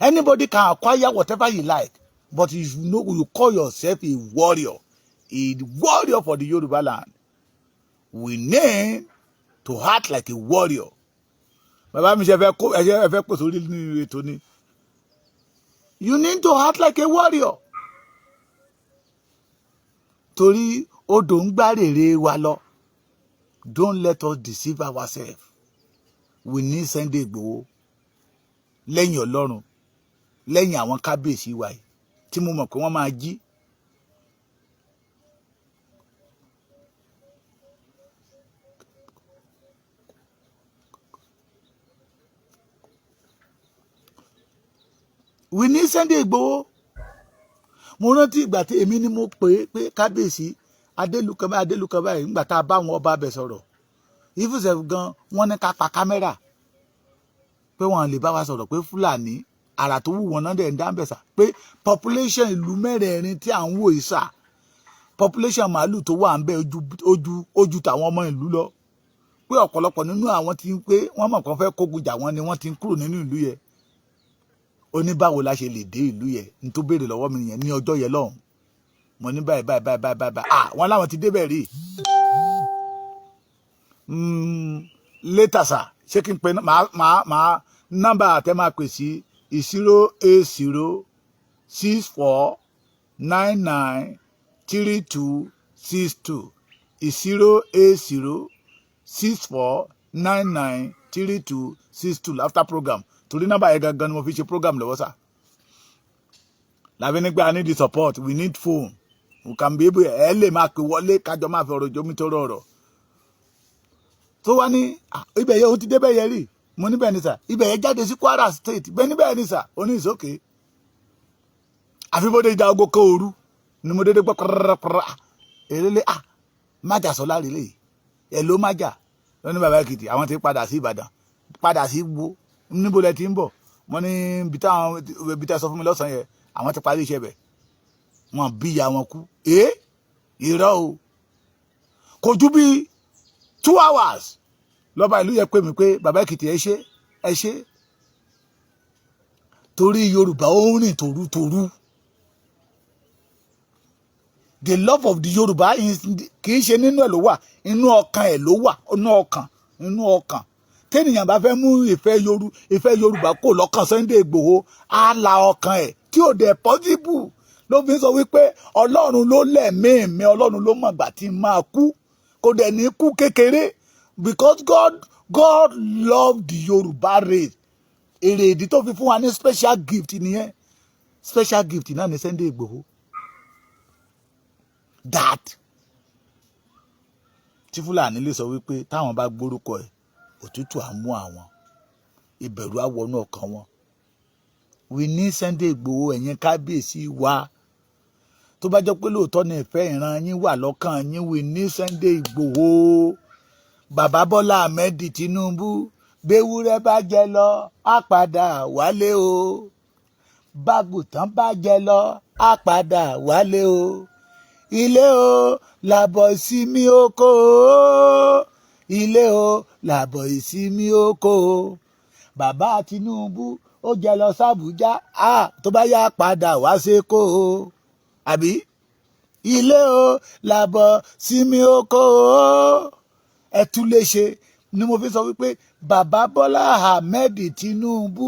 Anybody can acquire whatever you like, but you know you call yourself a warrior, a warrior for the Yoruba land. We need to act like a warrior. Bàbá mi ṣe fẹ́ kó ẹ fẹ́ pèsè orí nínú ètò ni. You need to act like a warrior. Torí odò ń gbá rèrè wa lọ. Don't let us deceive ourselves. We need Sunday Igboho lẹ́yìn Ọlọ́run, lẹ́yìn àwọn kábíyèsí wa yìí tí mo mọ̀ pé wọ́n máa jí. We need Sunday Igboho. Mo rántí ìgbà tí èmi ni mo pè é pé kábíyèsí Adélu kan báyìí, adélu kan báyìí. Nígbà tá a bá àwọn ọba abẹ sọ̀rọ̀ ìfúnṣẹ́ gan, wọ́n ní ká pa camera, pé wọ́n lè bá wa sọ̀rọ̀, pé Fúlàní àrà tó wù wọ́n náà dẹ̀ ń dá ń bẹ̀ sà, pé population ìlú mẹ́rẹ̀ẹ̀rin tí à ń wò yìí sà, population màálù tó wà ń bẹ ojú ojú ojú tàwọn ọmọ ìlú lọ, pé ọ̀pọ̀lọpọ̀ nínú àwọn tí ń pé wọ́n mọ̀ kàn fẹ́ kógun jà wọ́n ni wọ́n ti ń kúrò nínú ìlú yẹn. Ó ní báwo la ṣe lè dé ìlú yẹn? Ní tó béèrè lọ́wọ́ mi nìyẹn ní ọjọ́ yẹn lọ́hùn. Mo ní báyìí báyìí báyìí báyìí báyìí. Ah, wọ́n láwọn ti débẹ̀ rí. Later sir, ṣé kí n pe màá nọ́mbà àtẹ máa pè sí 08064993262, 08064993262, after program, torí nọ́mbà yẹn gangan ni mo fi ṣe program lọ́wọ́ sà. Làbí nígbà I need the support, we need phone, we can be able, ẹ lè máa pè wọlé, kájọ máa fi ọ̀rọ̀ jómi tó rọrọ̀ tó wá ní ibẹ̀ yẹn. Ó ti débẹ̀ yẹn rí. Mo níbẹ̀ ni sà, ibẹ̀ yẹn jáde sí Kwara State. Bẹ́ẹ̀ níbẹ̀ ni sà. Ó ní ìsókè àfi bóde ìjà ogo kan òru ni mo dédé gbọ́ pàràpàrà èrèlé. Ah, májà sọ láre lè ẹ ló májà lọ ní bàbá Èkìtì, àwọn ti padà sí Ìbàdàn, padà sí wo níbo lẹ ti ń bọ̀? Mo ní ibi táwọn ibi tá sọ fún mi lọ́sàn-án yẹn, àwọn ti parí iṣẹ́ bẹ̀, wọn bí ìyá wọn kú. Ẹ irọ́ o, kò ju bíi 2 hours lọ́ba ìlú yẹn pè mí pé bàbá Èkìtì, ẹ ṣé, ẹ ṣé, torí Yorùbá ó ń rìn tòrútòrú. The love of the Yorùbá kì í ṣe nínú ẹ̀ ló wà, inú ọkàn ẹ̀ ló wà, inú ọkàn, inú ọkàn. Tẹ́nìyàn bá fẹ́ mú ìfẹ́ Yorùbá kò lọ́kàn Sunday Igboho, á la ọkàn ẹ̀ tí ò dẹ̀ possible. Ló fi ń sọ wípé Ọlọ́run ló lẹ̀mí mi, Ọlọ́run ló mọ̀gbà tí n máa kú, kò dẹ̀ ní kú kékeré, because God loved the Yorùbá race. Èrè ìdí tó fi fún wa ní special gift nìyẹn. Special gift náà ní Sunday Igboho that tí Fúlàní lè sọ wípé táwọn bá gbórúkọ ẹ̀, òtútù á mú àwọn, ìbẹ̀rù á wọnú ọkàn wọn. We ní Sunday Igboho. Ẹ̀yin kábíyèsí wa, tó bá jẹ́ pé lóòótọ́ ní ìfẹ́ ìran yín wà lọ́kàn yín, we ní Sunday Igboho. Bàbá Bọ́lá Ahmed Tinubu, béwúrẹ́ bá jẹ lọ, á padà wálé o. Bágùtàn bá jẹ lọ, á padà wálé o. Ilé o làbọ̀ ìsinmi oko o, ilé o làbọ̀ ìsinmi oko o. Bàbá Tinubu ó jẹ lọ sàbújá, tó bá yá padà wá sékó o, àbí ilé o làbọ̀ sinmi oko o. Ẹ tún lè ṣe ni mo fi sọ wípé bàbá Bọ́lá Ahmed Tinubu,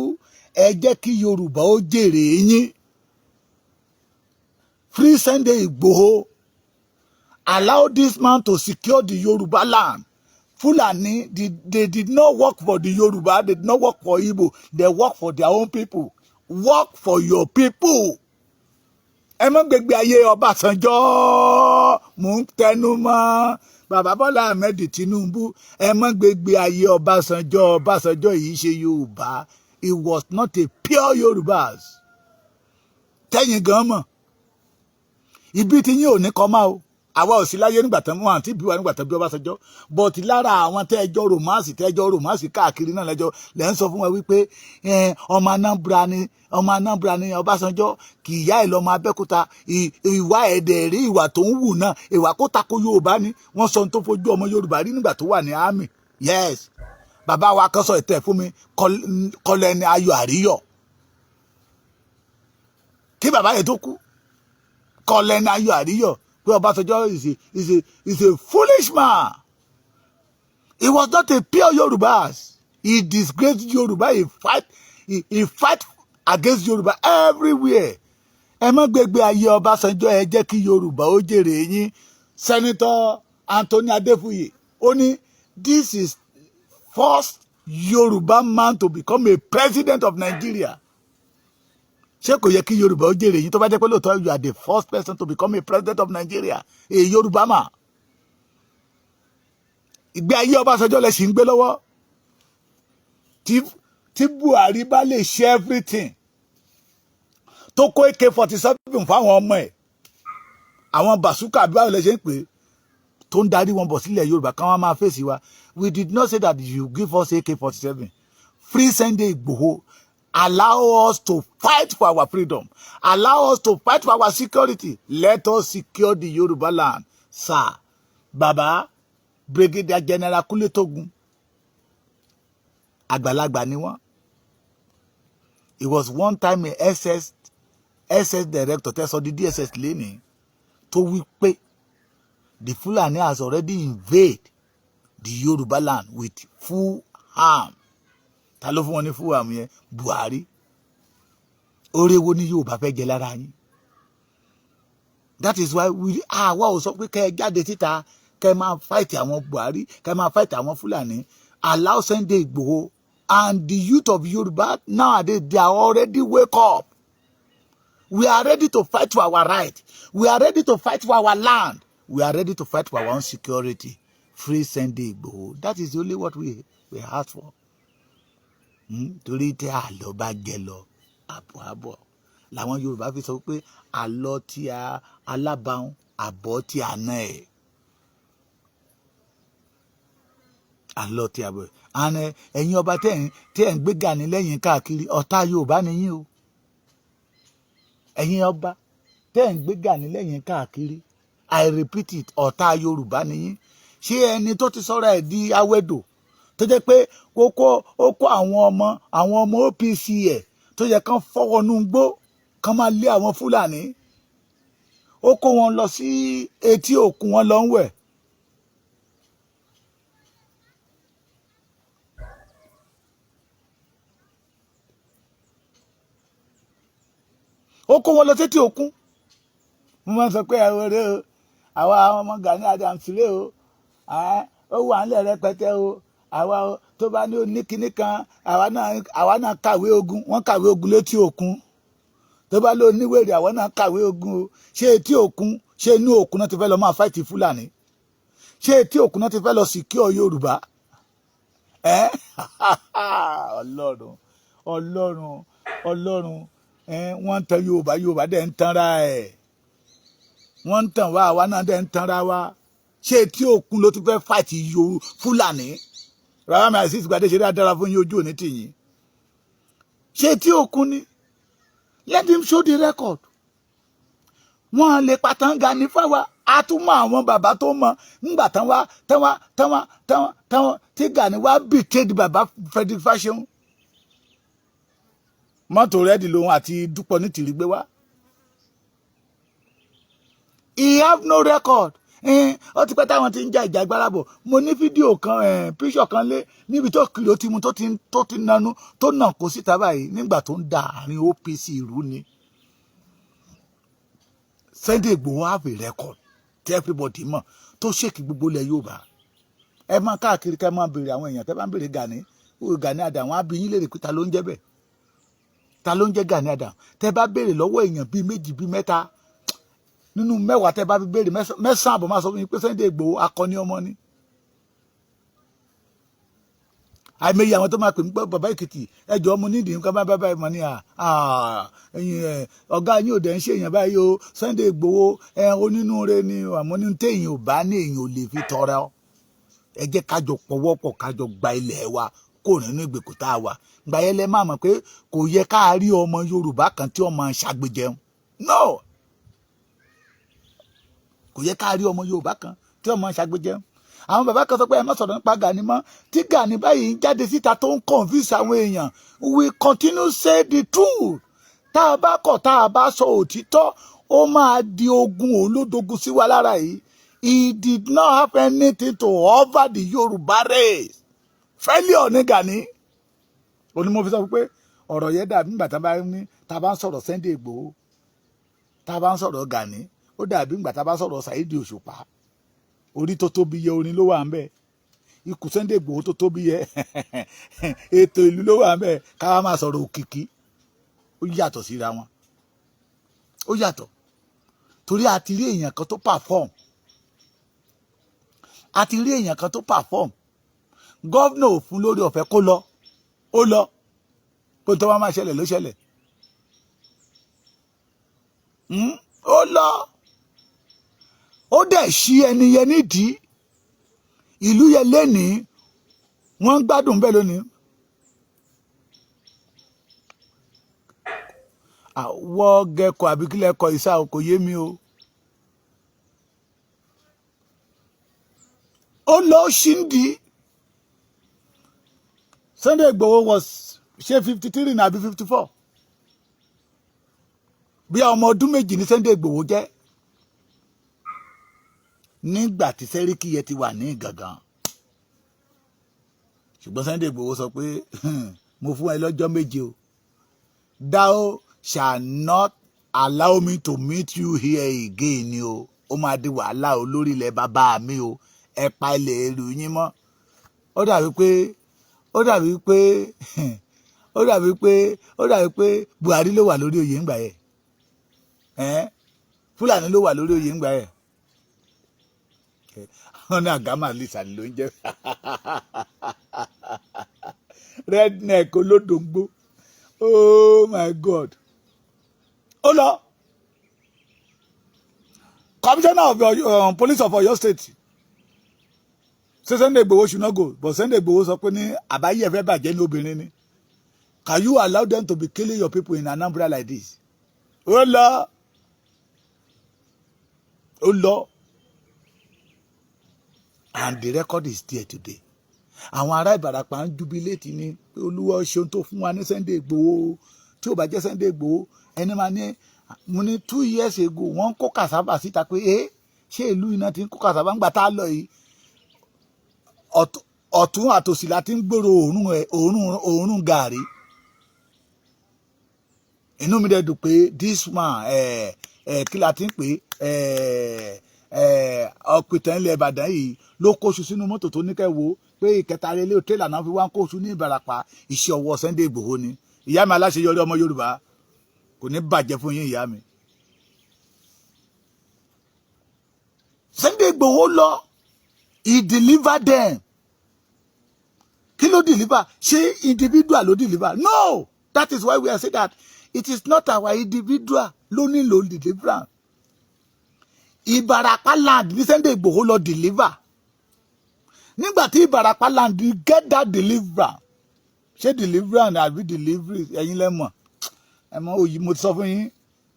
ẹ jẹ́ kí Yorùbá ó jèrè yín. Free Sunday Igboho. Allow this man to secure the Yoruba land. Fulani, they did not work for the Yoruba, they did not work for Igbo, they work for their own people. Work for your people. Ẹ mọ́ gbégbé ayé Ọbásanjọ́, mò ń tẹnu mọ́. Bàbá Bọ́lá Ahmed Tinubu, ẹ mọ́ gbégbé ayé Ọbásanjọ́. Ọbásanjọ́ yìí ṣe Yorùbá. He was not a pure Yorùbá. Tẹ́yìn gan mọ̀ ibi tí yín ò ní kọ́ máa o. Àwa ò sí láyé nígbà tán wọn àti bí wa nígbà tán bí Ọbásanjọ́, but lára àwọn tẹ́ẹjọ́ romance káàkiri náà lẹ́jọ́ lẹ́ ń sọ fún wa wípé ọmọ Anambra ni, ọmọ Anambra ni Ọbásanjọ́, kì í yá ẹ̀ lọ́mọ Abẹ́òkúta. Ìwà ẹ̀dẹ̀ rí, ìwà tó ń wù náà, ìwà kó tako Yorùbá ni. Wọ́n sọ ohun tó fojú ọmọ Yorùbá rí nígbà tó wà ní army. Yes, bàbá wa kan sọ ìtẹ̀ fún mi, Colonel Ayọ̀ Àríyọ̀, kí bàbá yẹn tó kú, Colonel Ayọ̀ Àríyọ̀, pé Ọbásanjọ́ is a foolish man. He was not a pure Yorùbá. He disgraced Yorùbá. He fight against Yorùbá everywhere. Ẹ má gbégbé ayé Ọbásanjọ́, ẹ jẹ́ kí Yorùbá ó jèrè yín. Senator Anthony Adefuye, ó ní this is first Yorùbá man to become a president of Nigeria. Ṣé kò yẹ kí Yorùbá ó jèrè yín, tó bá jẹ́ pé lóòótọ́ you are the first person to become a president of Nigeria, a Yorùbá man? Ìgbé ayé Ọbásanjọ́ lẹ ṣì ń gbé lọ́wọ́. Tí Buhari bá lè ṣe everything tó kó AK-47 fáwọn ọmọ ẹ̀, àwọn bazooka, bí báwo lẹ ṣe ń pè é. tó ń darí wọn bọ̀ sílẹ̀ Yorùbá káwọn máa fèsì wa. We did not say that you give us AK-47. Free Sunday Igboho. Allow us to fight for our freedom. Allow us to fight for our security. Let us secure the Yoruba land. Sir, Baba Brigadier General Kunle Togun, àgbàlagbà ni wọ́n. He was one time a SS director tẹ́sọ̀ di DSS lénìí, tó wí pé the Fulani has already invaded the Yoruba land with full arm. Ta ló fún wọn ní full arm yẹn? Buhari. Oore wo ni Yorùbá fẹ́ jẹ lára yín? That is why we, àwa ò sọ pé kẹ́ ẹ jáde síta, kẹ́ ẹ máa fight àwọn Buhari, kẹ́ ẹ máa fight àwọn Fulani. Allow Sunday Igboho and the youth of Yoruba nowadays. They are already wake up. We are ready to fight for our right. We are ready to fight for our land. We are ready to fight for our own security. Free Sunday Igboho. That is only what we ask for. Torí tí àlọ́ bá jẹ lọ, àbọ̀ àbọ̀ làwọn Yorùbá fi sọ pé àlọ́ tí a alábàáhùn, àbọ̀ tí a ná ẹ̀, àlọ́ tí a bọ̀. And ẹ̀yin ọba tẹ́ ń gbé Gani lẹ́yìn káàkiri, ọ̀tá Yorùbá ni yín o. Ẹ̀yin ọba tẹ́ ń gbé Gani lẹ́yìn káàkiri, I repeat it, ọ̀tá Yorùbá ni yín. Ṣé ẹni tó ti sọ̀rọ̀ ẹ̀ di awẹ́dò, tó jẹ́ pé ó kó àwọn ọmọ OPC ẹ̀ tó yẹ kán fọwọ́nú gbó, kán máa lé àwọn Fúlàní, ó kó wọn lọ sí etí òkun, wọn lọ ń wẹ̀? Ó kó wọn lọ sétí òkun. Mo máa ń sọ pé àwọn eré o, àwa ọmọ Gani Adams rè o, ó wà nílẹ̀ rẹpẹtẹ o. Àwa tó bá ní oníkinní kan, àwa náà kàwé ogun, wọ́n kàwé ogun létí òkun. Tó bá lé oníwèrè, àwa náà kàwé ogun o. Ṣé etí òkun, ṣé inú òkun náà ti fẹ́ lọ máa fight Fúlàní? Ṣé etí òkun náà ti fẹ́ lọ secure Yorùbá? Ẹ Ọlọ́run, Ọlọ́run, Ọlọ́run! Ẹ wọ́n ń tan Yorùbá, Yorùbá dẹ̀ ń tanra ẹ̀. Wọ́n ń tàn wá, àwa náà dẹ̀ ń tanra wa. Ṣé etí òkun ló ti fẹ́ fight Yorùbá Fúlàní? Rárá mi, àìsí ìgbàdé ṣe dáadáa fún yín, ojú òní tì yín. Ṣé etí òkun ni? Let him show the record. Wọ́n lè pàtàn Gani fáwa. A tún mọ àwọn bàbá tó mọ ńgbà tán wá tán wá tán wá tán wá tán wá tí Gani wá betrayed bàbá Frederick Fasehun. Mọ́tò rẹ́dì lòun àti Dúpọ̀ ní tìrí gbé wá. He have no record. Ó ti pẹ́ táwọn ti ń ja ìjà agbára bọ̀. Mo ní fídíò kan, píṣọ̀ kan lé níbi tó kiri ó ti mu, tó ti nanu, tó nà kó síta báyìí nígbà tó ń da àárín OPC ìrú ni. Sunday Igboho have a record tí everybody mọ̀, tó shake gbogbo ilẹ̀ Yorùbá. Ẹ máa káàkiri, ká máa béèrè àwọn èèyàn. Tẹ́ bá ń béèrè Gani, Gani Adams, wọn á bi yín léèrè pé ta ló ń jẹ́ bẹ́ẹ̀, ta ló ń jẹ́ Gani Adams. Tẹ́ bá béèrè lọ́wọ́ èèyàn bíi méjì, bíi mẹ́ta nínú 10, tẹ́ bá fi béèrè, mẹ́sàn-án àbọ̀ máa sọ fún yín pé Sunday Igboho akọni ọmọ ni. Àìmọye àwọn tó máa pè mí pé, "Bàbá Èkìtì, ẹjọ́ mo nídìí nǹkan bá bá mọ̀ ní à ẹ̀yin ọ̀gá yín ò dẹ̀ ń ṣe èèyàn báyìí o. Sunday Igboho ẹ onínúure ni." Àmọ́ ní téèyàn ò bá ní, èèyàn ò lè fi tọrọ. Ẹ jẹ́ kájọ pọwọ́pọ̀, kájọ gba ilẹ̀ wa kó nínú ìgbèkùn tá a wà. Gbà yẹn lẹ máa mọ̀ pé kò yẹ ká rí ọmọ Yorùbá kan tí ọmọ ṣàgbéjẹun. No, kò yẹ ká rí ọmọ Yorùbá kan tí ọmọ ṣàgbéjẹun. Àwọn bàbá kan sọ pé ẹ má sọ̀rọ̀ nípa Gani mọ́. Tí Gani báyìí ń jáde síta tó ń confuse àwọn èèyàn, we continue say the truth. Tá a bá kọ̀, tá a bá sọ òtítọ́, ó máa di ogun olódogun sí wa lára yìí. He did not have anything to offer the Yorùbá race. Failure ní Gani. Onímọ̀ fi sọ pé ọ̀rọ̀ yẹn dàbí nígbà tá a bá ní, tá a bá ń sọ̀rọ̀ Sunday Igboho, tá a bá ń sọ̀rọ̀ Gani, ó dàbí nígbà tá a bá sọ̀rọ̀ Saheed Òṣùpá. Orí tó tóbi yẹ orin ló wà ń bẹ, ikú Sunday Igboho tó tóbi yẹ ètò ìlú ló wà ń bẹ. Ká máa sọ̀rọ̀ òkìkí, ó yàtọ̀ síra wọn. Ó yàtọ̀ torí a ti rí èèyàn kan tó perform, a ti rí èèyàn kan tó perform. Governor ò fún lórí ọ̀fẹ́ kó lọ, ó lọ. Kó tó bá máa ṣẹlẹ̀ ló ṣẹlẹ̀. Ó lọ. Ó dẹ̀ ṣí ẹni yẹn nídìí. Ìlú yẹn lénìí, wọ́n ń gbádùn bẹ́ẹ̀ lónìí. Àwọ̀ gẹ̀kọ̀ àbí kílẹ̀ kọ ìsà kò yé mi o. Ó lọ ṣíndì. Sunday Igboho was, ṣé 53 ní àbí 54? Bí ọmọ ọdún 2 ní Sunday Igboho jẹ́ nígbà tí Sẹ́ríkì yẹn ti wà ní Ìgàngán. Ṣùgbọ́n Sunday Igboho sọ pé, "Mo fún ẹ lọ́jọ́ 7 o. Thou shall not allow me to meet you here again ni o. Ó máa di wàhálà o lórí ilẹ̀ bàbá mi o. Ẹ pa ilẹ̀ èrò yín mọ́." Ó dàbí pé Buhari ló wà lórí oyè ńgbà yẹn. Fúlàní ló wà lórí oyè ńgbà yẹn. Wọ́n ní àgámà lìsàlẹ̀ ló ń jẹ́ redneck olódòǹgbò. Oh my God! Ó lọ, commissioner of police of Oyo State say Sunday Igboho should not go, but Sunday Igboho sọ pé ní àbáyé ẹ̀fẹ́ bàjẹ́ ní obìnrin ni. Can you allow them to be killing your people in Anambra like this? Ó lọ, ó lọ, and the record is there today. Àwọn ará Ìbàràpá ń jubilate ní pé Olúwa ṣeun tó fún wa ní Sunday Igboho. Tí ò bá jẹ́ Sunday Igboho, ẹni máa ní mo ní 2 years ago, wọ́n kó cassava síta pé ẹ ṣé ìlú iná ti ń kó cassava ńgbà tá a lọ yìí. Ọ̀tún àtòsí la ti ń gbòòrò òórùn ẹ̀, òórùn gàrí. Inú mi dẹ̀ dùn pé this man, ẹ̀ ẹ̀ kí la ti ń pè ẹ̀ ẹ̀ ọ̀pìtàn ilẹ̀ Ìbàdàn yìí ló kóṣù sínú mọ́tò tó ní kẹ́ wo pé ìkẹta ilé tírélà náà fi wá ń kóṣù ní Ìbàràpá. Iṣẹ́ ọwọ́ Sunday Ìgbòho ni. Ìyá mi aláṣeyọrí, ọmọ Yorùbá, kò ní bàjẹ́ fún yín, ìyá mi. Sunday Ìgbòho lọ, he deliver them. Kí ló deliver? Ṣé individual ló deliver? No, that is why we are saying that it is not our individual ló nílò deliverance. Ìbàràpá land ní Sunday Ìgbòho lọ deliver. Nígbà tí Ìbàràpá land get that deliverance, ṣé deliverance àbí delivery, ẹ̀yin lẹ́mọ̀ ẹ mọ̀ òyì. Mo ti sọ fún yín,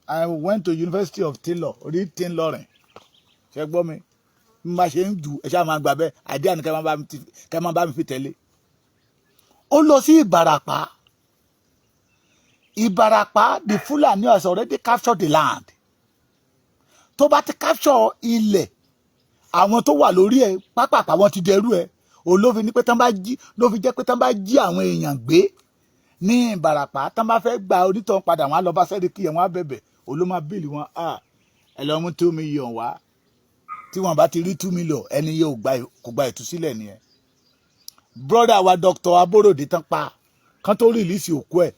I went to University of Taylor orí tí ń lọrìn. Ṣe gbọ́ mi? Bí mo bá ṣe ń jù, ẹ ṣáà máa gbà bẹ́ẹ̀. Àìdíà ni kẹ́ máa bá mi fi tẹ̀lé. Ó lọ sí Ìbàràpá. Ìbàràpá, the Fulani has already captured the land. Tó bá ti capture ilẹ̀, àwọn tó wà lórí ẹ̀ pápápá wọn ti dẹrú ẹ̀. Olófin ní pé tán bá jí ló fi jẹ́ pé tán bá jí àwọn èèyàn gbé ní Ìbàràpá, tán bá fẹ́ gba onítọ̀ padà, wọn á lọ bá Sẹ́ríkì yẹn, wọn á bẹ̀bẹ̀ olóma bíìlì wọn. Ẹ lọ mú 2 million wá. Tí wọn bá ti rí 2 million, ẹni yóò kò gba ìtúsílẹ̀ nìyẹn. Brother wa Dr. Aborode tán pa kán tó release òkú ẹ̀,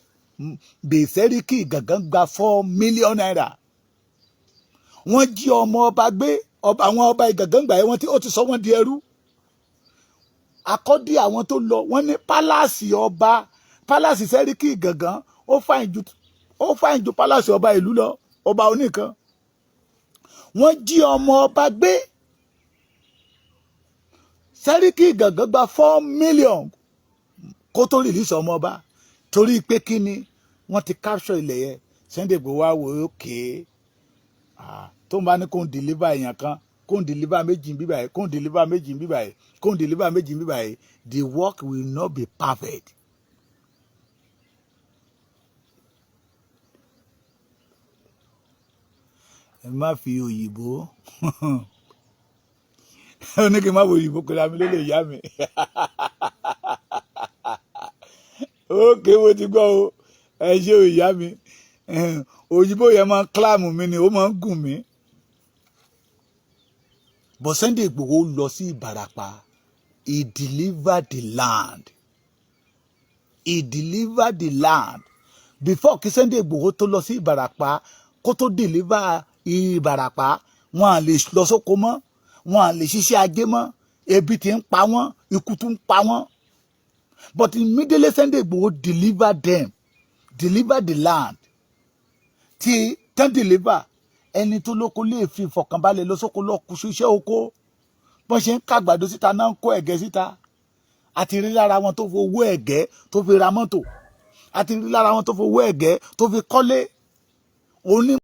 Bèsẹ́ríkì gàngán gba ₦4 million. Wọ́n jí ọmọ ọba gbé. Àwọn ọba Ìgàngán gbà yẹn, wọ́n ti ó ti sọ wọ́n di ẹrú. Àkọ́dí àwọn tó lọ, wọ́n ní palace ọba, palace Sẹ́ríkì Ìgàngán, ó fine ju palace ọba ìlú lọ, ọba oníkan. Wọ́n jí ọmọ ọba gbé. Sẹ́ríkì Ìgàngán gba 4 million kó tó release ọmọ ọba. Torí pé kí ni? Wọ́n ti capture ilẹ̀ yẹn. Sunday Igboho wá wò ó kéé tó ń bá ní kó ń deliver èèyàn kan, kó ń deliver méjì ń bíbà yìí, kó ń deliver méjì ń bíbà yìí, kó ń deliver méjì ń bíbà yìí, the work will not be perfect. Ẹ má fi òyìnbó, ó ní kí n má wo òyìnbó pẹ̀lú àmì ló lè yá mi. Ókè, mo ti gbọ́ o. Ẹ ṣé o, ìyá mi. Òyìnbó yẹn máa ń kíláàmù mi ni, ó máa ń gùn mí. But Sunday Igboho lọ sí Ìbàràpá, he delivered the land. He delivered the land. Before kí Sunday Igboho tó lọ sí Ìbàràpá, kó tó deliver Ìbàràpá, wọn à lè lọ sóko mọ́, wọn à lè ṣiṣẹ́ ajé mọ́, ebi ti ń pa wọ́n, ikú tún ń pa wọ́n. But immediately Sunday Igboho deliver them, deliver the land, tí tán deliver Ẹni tó lóko lè fi ìfọ̀kànbalẹ̀ lọ sóko, lọ kù iṣẹ́ oko. Bọ́n ṣe ń kàgbàdo síta náà, ń kó ẹ̀gẹ́ síta. Àti rí lára wọn tó fi owó ẹ̀gẹ́ tó fi ra mọ́tò, àti rí lára wọn tó fi owó ẹ̀gẹ́ tó fi kọ́lé òní.